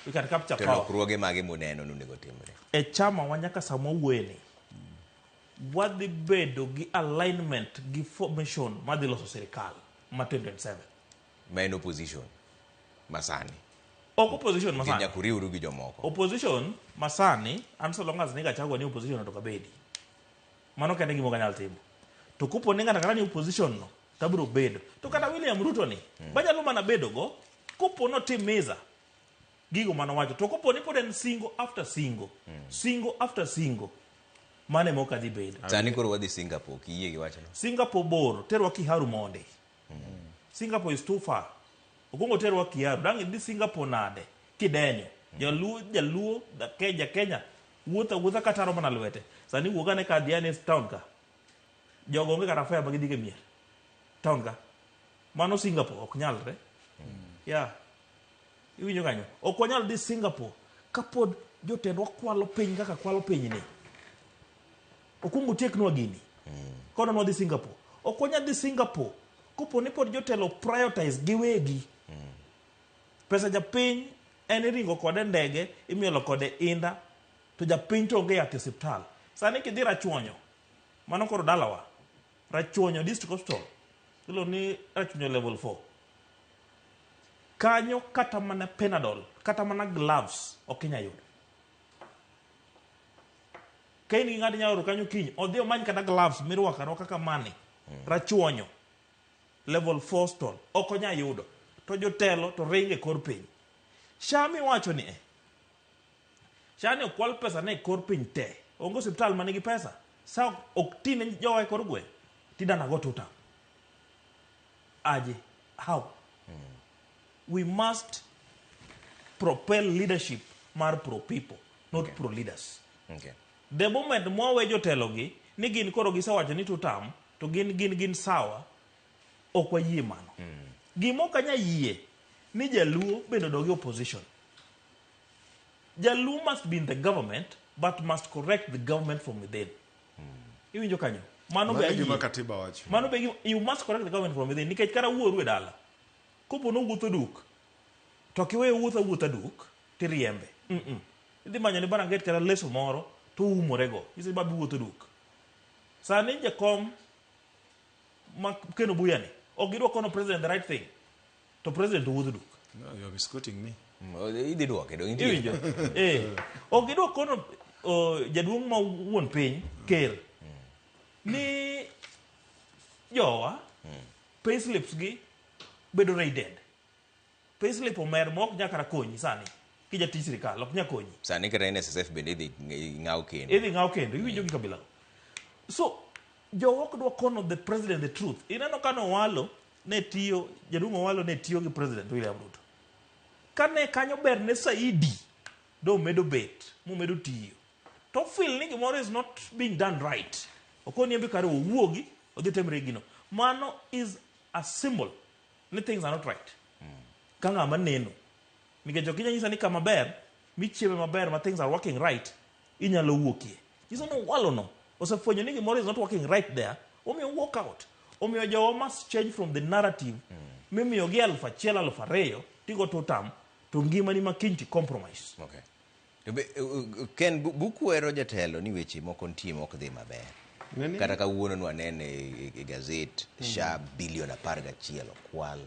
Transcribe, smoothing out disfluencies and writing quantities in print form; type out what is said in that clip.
We can capture To power. Lokruoge mage muneno ni onego timre? E chama wa nyaka sama wawuoyeni, wadhi bedo gi alignment gi formation madhi loso sirikal ma 2027. Ma en opposition masani? Ok opposition masani. Nyaka uriwru gi jomoko. Opposition masani, an so long as ni Gachagua ni opposition to kabedi. Mano kende gima ok anyal timo. To kopo ni ng'ato ang'ata ni opposition no, to abiro bedo. To kata William Ruto ni, banyalo mana bedo go kopo notimiza gigo manowacho. To kopo ni pod en singo after singo, singo after singo, mano ema ok adhi bedo. Sani koro wadhi Singapore, ok iyie gi wachno? Singapore bor, terwa Kiharu monde. Singapore is too far. Okwongo terwa Kiharu. Dang' idhi Singapore nade kidenyo? Jaluo, jaluo, ja Kenya wuotho awuotha kataro mana lwete. Sani wuog ane ka dhi ane town ka. Jogo onge kata fare ma gidhi e mier. Town ka. Mano Singapore ok nyalre. Yeah. Iwinjo kanyo? Ok wanyal dhi Singapore kapod jotendwa kwalo piny kaka kwalo piny ni. Okwongo tieknwa gini. Kono nwadhi Singapore. Ok wanyal dhi Singapore kopo ni pod jotelo prioritize giwegi. Pesa japiny en iringo kode ndege, imielo kode inda, to japiny to onge yath e osiptal. Sani kidhi Rachuonyo, mano koro dalawa, Rachuonyo District Hospital, iluongo ni Rachuonyo Level 4. Kanyo kata mana Panadol, kata mana gloves ok inyal yudo. Ka in gi ng'ato inyalo oro kanyo kiny, odhi omany kata gloves mirwako arwaka kamani. Rachuonyo Level 4 stall ok onya yudo. To jotelo to ringo e kor piny. SHA miwacho ni e. SHA ni okwal pesa ne e kor piny te. Onge osiptal manigi pesa. Sa ok ti ne jowa e kor gweng'. Tidana go tuta. Aje. How? We must propel leadership mar pro people, not pro leaders. The moment mwawe jotelo gi ni gin koro gisewacho ni tutam to gin gin gin sawa, ok wayie mano. Gima ok anya yie ni Jaluo bende odog e opposition. Jaluo must be in the government but must correct the government from within. Iwinjo kanyo? Mano be Mano e gima ayie. katiba wacho. Mano be you must correct the government from within nikech kata wuoru e dala kopo nowuotho duk to kiweyo wuotho awuotha duk tiriembe. Idhi manyo ne baranget kata leso moro to oumorego. Nyiso ni babi wuotho duk. Sani jakom ma Ken Obuya ni ok gidwa kono president the right thing to president owuotho duk. No, you are misquoting me. Idhi duoke dong intie. Iwinjo? Eh. Ok gidwa kono jaduong' ma wuon piny ker ni jowa payslips gi bedo raided. Payslip omer ma ok nyal kata konyi sani kijatij sirikal ok nyal konyi. Sani kata NSSF bende idhi ng'aw kendo. Idhi ng'aw kendo iwinjo gi kabila. So jowa ok dwa kono the president the truth. Ineno ka Owalo ne tiyo, jaduong' Owalo ne tiyo gi president William Ruto. Kane kanyo ber ne saidi do medo bet momedo tiyo. To feel ni gimoro is not being done right. Okoni embe kare owuogi odhi temre gino. Mano is a symbol ni things are not right. Ka ng'ama neno. Nikech ok inyal nyisa ni kama ber, michieme maber ma things are working right, inyalo wuokie. Nyiso ni Owalo no osefwenyo ni gimoro is not working right there, omiyo walk out. Omiyo jowa must change from the narrative mimiyogi 1000 2,000 tigo tutam to ngimani ma kiny ti compromise. Okay. To be, Ken, bukwero jatelo ni weche moko nitie mok dhi maber. Nene- Kata kawuono nwanene e gazet SHA bilion 11 okwal.